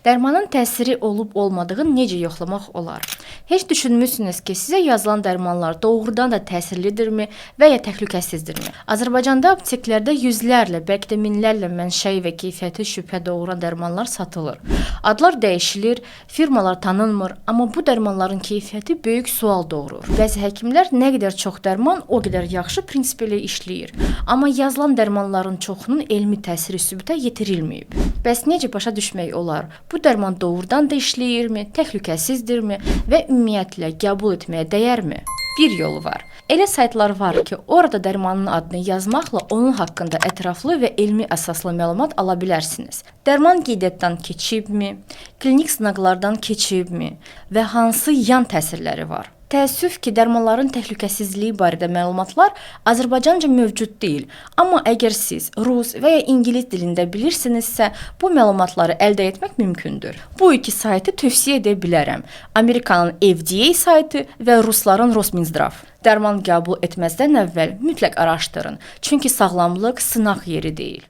Dərmanın təsiri olub olmadığını necə yoxlamaq olar? Heç düşünmüsünüz ki, sizə yazılan dərmanlar doğrudan da təsirlidirmi və ya təhlükəsizdirmi? Azərbaycanda apteklərdə yüzlərlə, bəlkə də minlərlə mənşəyi və keyfiyyəti şübhə doğuran dərmanlar satılır. Adlar dəyişilir, firmalar tanınmır, amma bu dərmanların keyfiyyəti böyük sual doğurur. Bəzi həkimlər nə qədər çox dərman, o qədər yaxşı prinsipi ilə işləyir. Amma yazılan dərmanların çoxunun elmi təsiri sübuta yetirilməyib. Bəs necə başa düşmək olar? Bu dərman doğrudan da işləyirmi, təhlükəsizdirmi və ümumiyyətlə qəbul etməyə dəyərmi? Bir yolu var. Elə saytlar var ki, orada dərmanın adını yazmaqla onun haqqında ətraflı və elmi əsaslı məlumat ala bilərsiniz. Dərman qeydiyyatdan keçibmi, klinik sınaqlardan keçibmi və hansı yan təsirləri var? Təəssüf ki, dərmanların təhlükəsizliyi barədə məlumatlar Azərbaycanca mövcud deyil. Amma əgər siz rus və ya ingilis dilində bilirsinizsə, bu məlumatları əldə etmək mümkündür. Bu iki saytı tövsiyə edə bilərəm. Amerikanın FDA saytı və rusların Rosminzdrav. Dərman qəbul etməzdən əvvəl mütləq araşdırın. Çünki sağlamlıq sınaq yeri deyil.